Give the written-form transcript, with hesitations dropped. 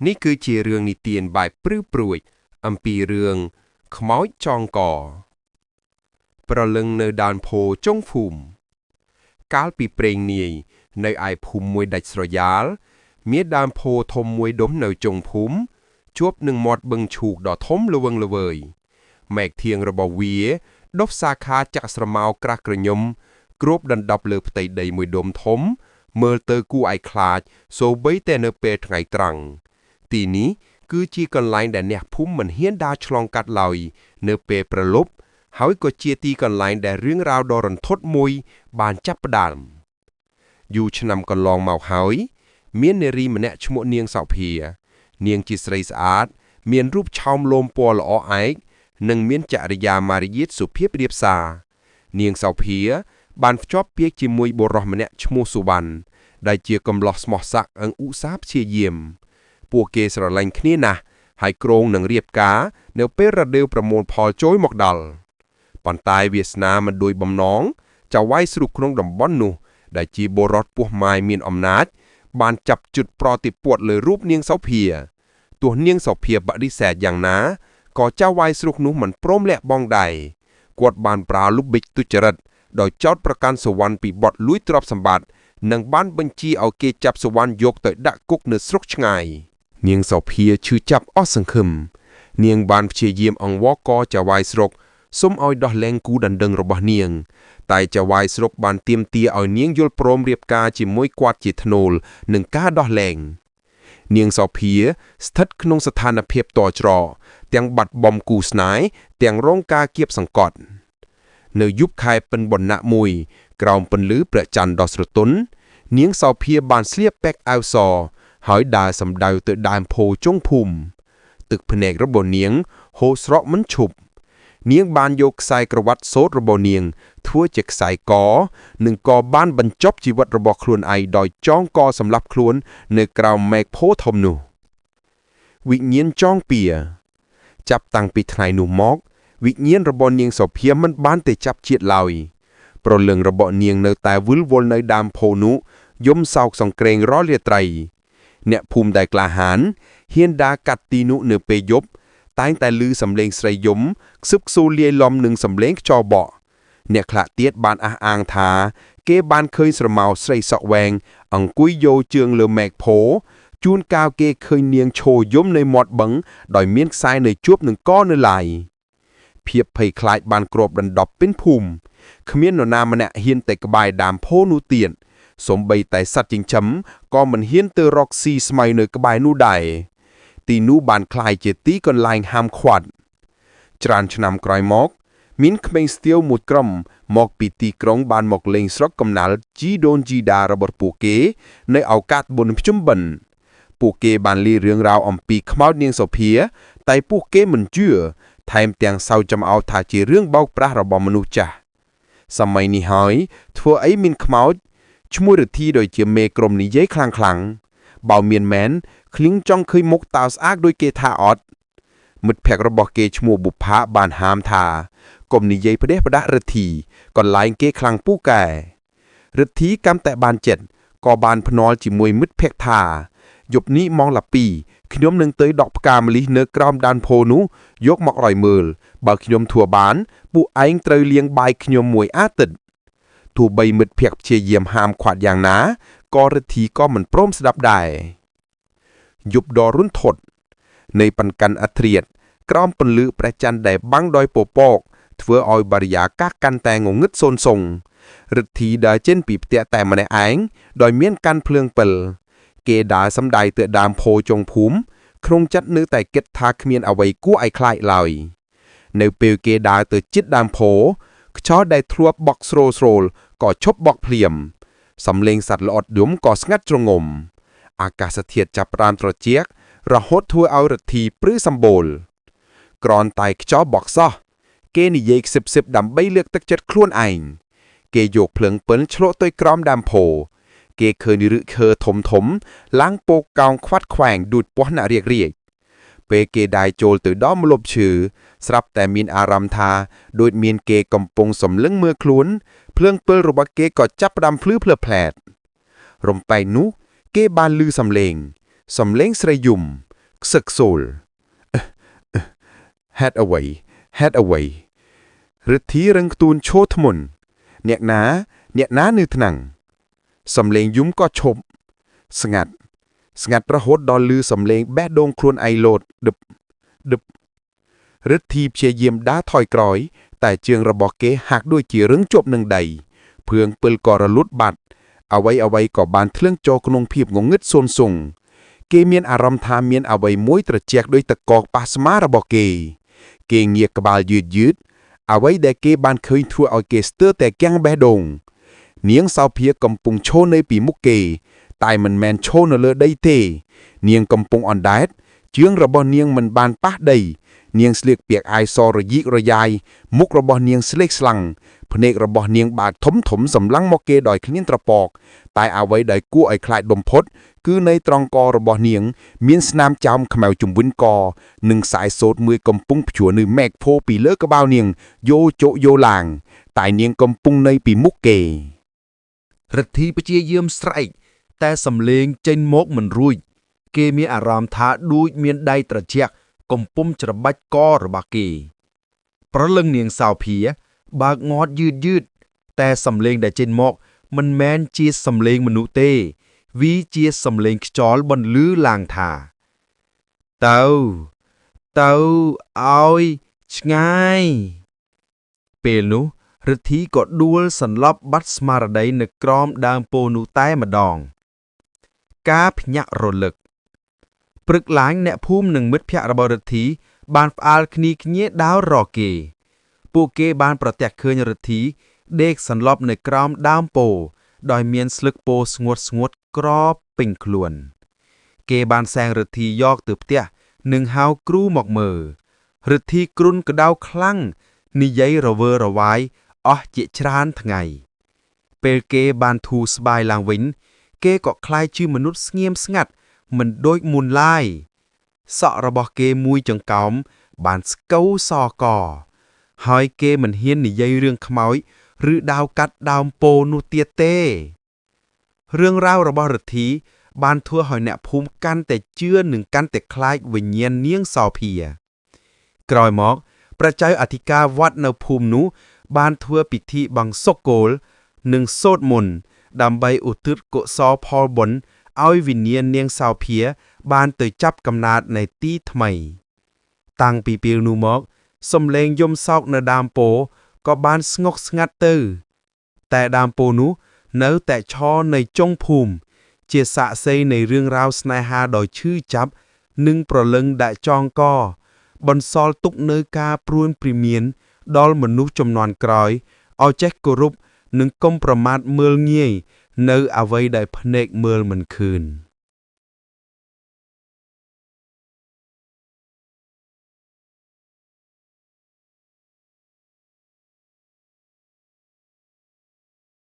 នេះគឺជារឿងនិទានបែបព្រឺព្រួចអំពីរឿងខ្មោចចងក ប្រលឹងនៅដើមពោធិ៍ចុងភូមិកាលពីព្រេងនាយនៅឯភូមិមួយដាច់ស្រយាល មានដើមពោធិ៍ធំមួយដុំនៅចុងភូមិជួបនឹងមាត់បឹងឈូកដ៏ធំល្វឹងល្វើយមែកធៀងរបស់វាដុះសាខាចាក់ស្រមោលក្រាស់ក្រញុំគ្របដណ្ដប់លើផ្ទៃដីមួយដុំធំ មើលទៅគួរឲ្យខ្លាចសូម្បីតែនៅពេលថ្ងៃត្រង់ទីនេះគឺជាកន្លែងដែលអ្នកភូមិមិនហ៊ានដើរឆ្លងកាត់ឡើយនៅពេលព្រលប់ ហើយក៏ជាទីកន្លែងដែលរឿងរ៉ាវដ៏រន្ធត់មួយបានចាប់ផ្ដើមយូរឆ្នាំកន្លងមកហើយ មាននារីម្នាក់ឈ្មោះនាងសោភា នាងជាស្រីស្អាត មានរូបឆោមលោមពណ៌ល្អឯកនិងមានចរិយាមារយាទសុភាពរាបសារ នាងសោភាបានភ្ជាប់ពាក្យជាមួយបុរសម្នាក់ឈ្មោះសុវណ្ណដែលជាកំឡោះស្មោះស័ក្តិអឹងឧស្សាហ៍ព្យាយាម ពួកគេស្រឡាញ់គ្នាណាស់ហើយគ្រោងនឹងរៀបការនៅពេលរដូវប្រមូលផលចូលមកដល់ប៉ុន្តែវាសនាមិនដូចបំណងចៅហ្វាយស្រុកក្នុងតំបន់នោះ ដែលជាបុរសពោះម៉ាយមានអំណាច បានចាប់ជុតប្រតិព័ទ្ធលើរូបនាងសោភាទោះនាងសោភាបដិសេធយ៉ាងណាក៏ចៅហ្វាយស្រុកនោះមិនព្រមលះបង់ដែរគាត់បានប្រើលុបបិចទុច្ចរិតដោយចោទប្រកាន់សុវណ្ណពីបទលួចទ្រព្យសម្បត្តិនិងបានបញ្ជាឲ្យគេចាប់សុវណ្ណយកទៅដាក់គុកនៅស្រុកឆ្ងាយ នាងសោភាឈឺចាប់អស់សង្ឃឹម នាងបានព្យាយាមអង្វរកចៅហ្វាយស្រុកសូមឲ្យដោះលែងគូដណ្ដឹងរបស់នាង តែចៅហ្វាយស្រុកបានទាមទារឲ្យនាងយល់ព្រមរៀបការជាមួយគាត់ជាថ្នូរនឹងការដោះលែង នាងសោភាស្ថិតក្នុងស្ថានភាពតច្រកទាំងបាត់បង់គូស្នេហ៍ទាំងរងការគៀបសង្កត់ នៅយប់ខែពិនបណ្ណៈមួយ ក្រោមពន្លឺព្រះច័ន្ទដ៏ស្រទន់នាងសោភាបានស្លៀកពាក់អាវសហើយដើរសម្ដៅទៅដើមពោធិ៍ចុងភូមិទឹកភ្នែករបស់នាងហូរស្រក់មិនឈប់ នាងបានយកខ្សែក្រវ៉ាត់សូត្ររបស់នាង ធ្វើជាខ្សែកនិងក៏បានបញ្ចប់ជីវិតរបស់ខ្លួនឯងដោយចងកសម្លាប់ខ្លួន នៅក្រោមមែកពោធិ៍ធំនោះ វិញ្ញាណចងពៀចាប់តាំងពីថ្ងៃនោះមក វិញ្ញាណរបស់នាងសោភាមិនបានទៅចាប់ជាតិឡើយ ប្រលឹងរបស់នាងនៅតែវិលវល់នៅដើមពោធិ៍នោះយំសោកសង្ក្រេងរាល់រាត្រី អ្នកភូមិដែលក្លាហានហ៊ានដើរកាត់ទីនោះនៅពេលយប់ តែងតែឮសំឡេងស្រីយំខ្សឹបខ្សួលលាយឡំនឹងសំឡេងខ្យល់បក់អ្នកខ្លះទៀតបានអះអាងថា គេបានឃើញស្រមោលស្រីសក់វែងអង្គុយយោជើងលើមែកពោធិ៍ជួនកាលគេឃើញនាងឈរយំនៅមាត់បឹងដោយមានខ្សែនៅជួបនឹងកនៅឡើយភាពភ័យខ្លាចបានគ្របដណ្ដប់ពេញភូមិគ្មាននរណាម្នាក់ហ៊ានទៅក្បែរដើមពោធិ៍នោះទៀតសូម្បីតែសត្វចិញ្ចឹមក៏មិនហ៊ានទៅរកស៊ីស្មៅនៅក្បែរនោះដែរទីនោះបានក្លាយជាទីកន្លែងហាមឃាត់ ច្រើនឆ្នាំក្រោយមក មានក្មេងស្ទាវមួយក្រុមមកពីទីក្រុងបានមកលេងស្រុកកំណើតជីដូនជីតារបស់ពួកគេ នៅឱកាសបុណ្យភ្ជុំបិណ្ឌពួកគេបានលឺរឿងរ៉ាវអំពីខ្មោចនាងសូភា តែពួកគេមិនជឿថែមទាំងសើចចំអោថាជារឿងបោកប្រាស់របស់មនុស្សចាស់សម័យនេះហើយធ្វើអីមានខ្មោចឈ្មោះរិទ្ធីដូចជាមេក្រុមនិយាយខ្លាំងខ្លាំងៗបើមានមែនឃ្លៀងចង់ឃើញមុខតើស្អាតដូចគេថាអត់ មិត្តភក្តិរបស់គេឈ្មោះបុប្ផាបានហាមថាកុំនិយាយផ្ដេសផ្ដាស់រិទ្ធីកន្លែងគេខ្លាំងពូកែរិទ្ធីកម្មតែបានចិត្តក៏បានភ្នាល់ជាមួយមិត្តភក្តិថាយប់នេះម៉ោង12ខ្ញុំនឹងទៅដកផ្កាម្លិះនៅក្រោមដានផូនោះយកមកឲ្យមើលបើខ្ញុំធ្វើបានពួកឯងត្រូវលៀងបាយខ្ញុំមួយអាទិត្យទោះបីមិត្តភក្តិព្យាយាមហាមឃាត់យ៉ាងណាក៏រិទ្ធីក៏មិនព្រមស្ដាប់ដែរយប់ដ៏រុនធត់ នៃបង្កាន់អធ្រាតក្រោមពន្លឺព្រះច័ន្ទដែលបាំងដោយពពកធ្វើឲ្យបរិយាកាសកាន់តែងងឹតសូន្យសុងរិទ្ធីដើរចេញពីផ្ទះតែម្នាក់ឯងដោយមានកាន់ភ្លើងពិលគេដើរសំដៅទៅដើមពោធិ៍ចុងភូមិក្នុងចិត្តនៅតែគិតថាគ្មានអ្វីគួរឲ្យខ្លាចឡើយនៅពេលគេដើរទៅជិតដើមពោធិ៍ខ្យល់ដែលធ្លាប់បក់ស្រូលស្រូលក៏ឈប់បក់ភ្លាមសំឡេងសត្វល្អិតយំក៏ស្ងាត់ជ្រងំអាកាសធាតុចាប់ផ្ដើមត្រជាក់រហូតធ្វើឲ្យរិទ្ធីព្រឺសម្បូរក្រនតែខ្យល់បក់សោះគេនិយាយខ្សឹបសឹបដើម្បីលើកទឹកចិត្តខ្លួនឯងគេយកភ្លើងពិលឆ្លក់ទៅក្រោមដើមពោធិ៍គេឃើញឫសឈើធំធំឡើងពោកកោងខ្វាត់ខ្វែងដូចពស់អ្នករៀករៀកពេលគេដើរចូលទៅដល់ម្លប់ឈើស្រាប់តែមានអារម្មណ៍ថាដូចមានគេកំពុងសម្លឹងមើលខ្លួនភ្លើងពិលរបស់គេក៏ចាប់ផ្ដើមភ្លឺភ្លើផ្លែតរំបែងនោះគេបានលឺសំឡេង សំលេងស្រីយំខ្សឹកសូលអឺអឺហេតុអ្វីហេតុអ្វីរិទ្ធីរឹងខ្ទូនឈរធ្មុនអ្នកណា អ្នកណានៅថ្នាំងសំលេងយំក៏ឈប់ស្ងាត់ ស្ងាត់រហូតដល់ឮសំលេងបេះដូងខ្លួនឯងលោតដឹបដឹបរិទ្ធីព្យាយាមដើរថយក្រោយ តែជើងរបស់គេហាក់ដូចជារឹងជាប់នឹងដីភឿងពិលក៏រលូតបាត់អ្វីអ្វីក៏បានធ្លឹងចូលក្នុងភាពងងឹតសូន្យសុងគេមានអារម្មណ៍ថាមានអ្វីមួយត្រជាក់ដោយតកកប៉ះស្មារបស់គេ គេងាកក្បាលយឺតយឺតអ្វីដែលគេបានឃើញធ្វើឲ្យគេស្ទើរតែគាំងបេះដូង នាងសោភាកំពុងឈរនៅពីមុខគេ តែមិនមែនឈរនៅលើដីទេ នាងកំពុងអណ្ដែតជើងរបស់នាងមិនបានប៉ះដី នាងស្លៀកពាក់អាវសរយីករយាយមុខរបស់នាងស្លេកស្លាំងភ្នែករបស់នាងបើកធំធំសម្លឹងមកគេដោយគ្មានត្រពក តែអ្វីដែលគួរឲ្យខ្លាចបំផុត គឺនៅត្រង់ករបស់នាង មានស្នាមចោមខ្មៅជំវិញក និងខ្សែសូត្រមួយកំពុងព្យួរនៅមែកផូពីលើក្បាលនាងយោជកយោឡើង តែនាងកំពុងនៅពីមុខគេ រិទ្ធីព្យាយាមស្រែកតែសំលេងចេញមកមិនរួច គេមានអារម្មណ៍ថាដូចមានដៃត្រជាក់កំពុងច្របាច់ករបស់គេ ប្រលឹងនាងសោភា បើកងាត់យឺតយឺតតែសំលេងដែលចេញមក មិនមែនជាសំលេងមនុស្សទេវាជាសំលេងខ្យល់បន្លឺឡើងថាទៅទៅឲ្យឆ្ងាយពេលនោះរិទ្ធីក៏ដួលសន្លប់បាត់ស្មារតីនៅក្រោមដើមពោធិ៍នោះតែម្ដង ការភ្ញាក់រលឹកព្រឹកឡើងអ្នកភូមិនិងមិត្តភ័ក្តិរបស់រិទ្ធី បានផ្អើលគ្នាគ្នាដើររកគេ ពួកគេបានប្រទះឃើញរិទ្ធីដេកសន្លប់នៅក្រោមដើមពោធិ៍ដោយមានស្លឹកពោធិ៍ស្ងួតស្ងួតក្របពេញខ្លួន គេបានសែងរិទ្ធីយកទៅផ្ទះនិងហៅគ្រូមកមើលរិទ្ធីគ្រុនក្តៅខ្លាំងនិយាយរវើរវាយអស់ជាច្រើនថ្ងៃ ពេលគេបានធូរស្បើយឡើងវិញ គេក៏ក្លាយជាមនុស្សស្ងៀមស្ងាត់មិនដូចមុនឡើយសក់របស់គេមួយចង្កោមបានស្កូវសក ហើយគេមិនហ៊ាននិយាយរឿងខ្មោចឬដាវកាត់ដើមពោធិ៍នោះទៀតទេ រឿងរ៉ាវរបស់រិទ្ធី បានធ្វើឲ្យអ្នកភូមិកាន់តែជឿនិងកាន់តែខ្លាចវិញ្ញាណនាងសោភា ក្រោយមកព្រះចៅអធិការវត្តនៅភូមិនោះ បានធ្វើពិធីបង្សុកូល និងសូត្រមន្តដើម្បីឧទ្ទិសកុសលផលបុណ្យឲ្យវិញ្ញាណនាងសោភា បានទៅចាប់កំណើតនៅទីថ្មី តាំងពីពេលនោះមក សំឡេងយំសោកនៅដើមពោធិ៍ក៏បានស្ងប់ស្ងាត់ទៅ តែដើមពោធិ៍នោះនៅតែឈរនៅចុងភូមិ ជាសាក្សីនៃរឿងរ៉ាវស្នេហាដ៏ឈឺចាប់ និងប្រលឹងដែលចងក បន្សល់ទុកនៅការព្រួនព្រមានដល់មនុស្សជំនាន់ក្រោយឲ្យចេះគោរពនិងកុំប្រមាថមើលងាយនៅអ្វីដែលភ្នែកមើលមិនឃើញ។